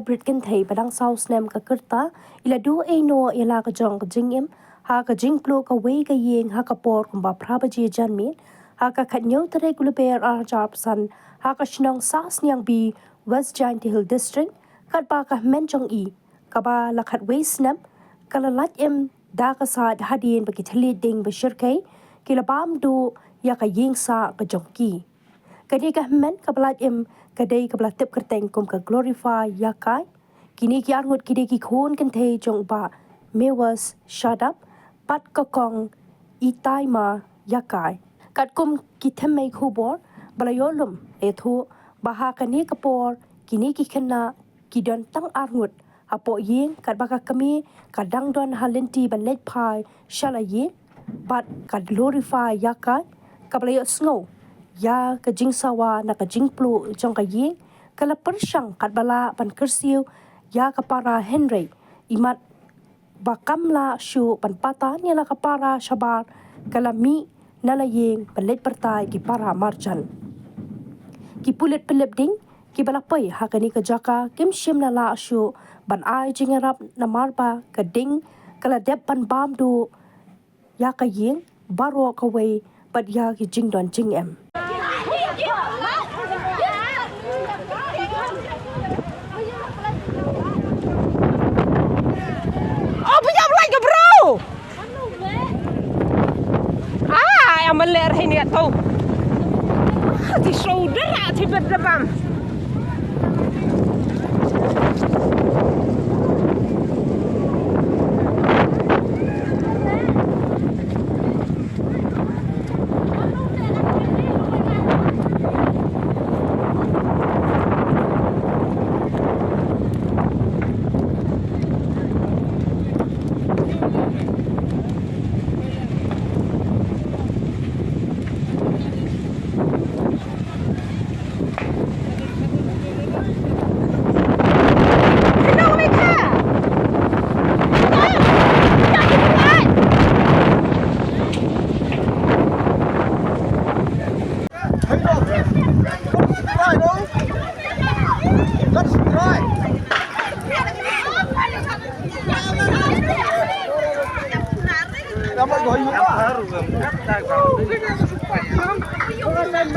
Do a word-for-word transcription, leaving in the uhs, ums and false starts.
Brit Kynthei ba dang saw snem ka kyrta i la duh ei noh ïa la ka jong ka jingim ha ka jingpluh kawei ka ïing ha ka por kumba phra baje janmiet ha ka khathynñiew tarik u Lber arhajar arphew san ha ka shnong Sahsniang B, West Jaintia Hills District, katba ka hynmen jong i kaba la khatwei snem ka la lait im da ka sah hadien ba ki thylliej ding ba shyrkhei ki la bam duh ïa ka ïing sah ka jong ki. Kane ka hynmen kaba lait im ka dei kaba la tip kyrteng kum ka Glorify Ïakai. Kine ki arngut ki dei ki khun kynthei jong u Bah Mewers Shadap bad ka kong Itaima Ïakai. Katkum ki thymmei khubor ba la ïoh lum, la ïathuh ba ha kane ka por kine ki khynnah ki don tang arngut hapoh ïing, katba ka kmie ka dang don ha lynti ban leit phai sha la ïing. Bad ka Glorify Ïakai kaba la ïohsngew ïa ka jingsawa na ka jingpluh jong ka ïing ka la pyrshang katba lah ban kyrsiew ïa ka para, hynrei imat ba kam lah shuh ban patan ïa la ka para shabar, ka la mih na la ïing ban leit pyrta ïa ki para marjan. Ki pulit pynlip ding kiba la poi ha kane ka jaka kim shym la lah shuh ban ai jingïarap namar ba ka ding ka la dep ban bam duh ïa ka ïing baroh kawei bad ïa ki jingdon jingem. Oh, pynjah blai ka bro. Ah, ïa man leh rhei ne to. Ah, ti shoulder ah, ti bet da bam.